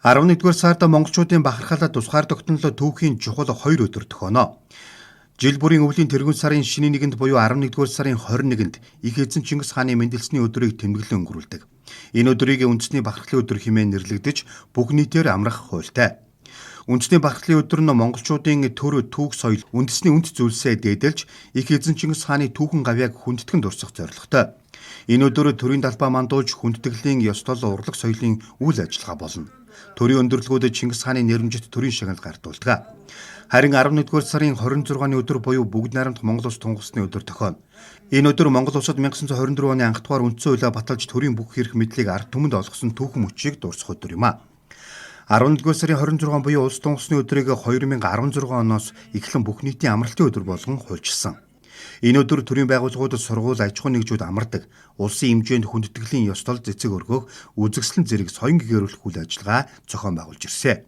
11-р сард монголчуудын бахархал тусгаар тогтнол түүхийн чухал 2 өдөр тохионо. Жил бүрийн өвлийн тэргүүн сарын шинэ нэгэнд буюу 11-р сарын 21-нд их эзэн Чингис хааны мэндэлсний өдрийг тэмдэглэн өнгөрүүлдэг. Энэ өдрийг үндэсний бахархлын өдөр хэмээн нэрлэгдэж бүх нийтээр амрах хуультай. Үндэсний бахархлын өдөр нь монголчуудын төр түүх соёл, үндэсний үнэт зүйлсээ дээдэлж их эзэн Чингис хааны түүхэн гавьяаг хүндэтгэн дурсах зорилготой. Энэ өдөр төрийн далбаа мандуулж хүндэтгэлийн ёс тол урлаг соёлын үйл ажиллагаа болно. Төрийн өндөрлгүүд Чингис хааны нэрэмжит төрийн шагнал гардуулдаг. Харин 11-р сарын 26-ны өдөр буюу бүгд найрамдах Монгол улс тунхагласны өдөр тохионо. Энэ өдөр Монгол улсад 1924 оны анхдугаар үндсэн хуулиа баталж төрийн бүх эрх мэдлийг ард түмэнд олгосон түүхэн мөчийг дурсах өдөр юм а. 11-р сарын 26 буюу улс тунхагласны өдрийг 2016 оноос эхлэн бүх нийтийн амралтын өдөр болгон хуульчилсан. Энэ өдөр төрийн байгууллагууд, сургууль, аж ахуйн нэгжүүд амардаг. Улсын хэмжээнд хүндэтгэлийн ёс тол цэцэг өргөх, үзэсгэлэн зэрэг соён гэгээрүүлэх үйл ажиллагаа зохион байгуулж ирсэн.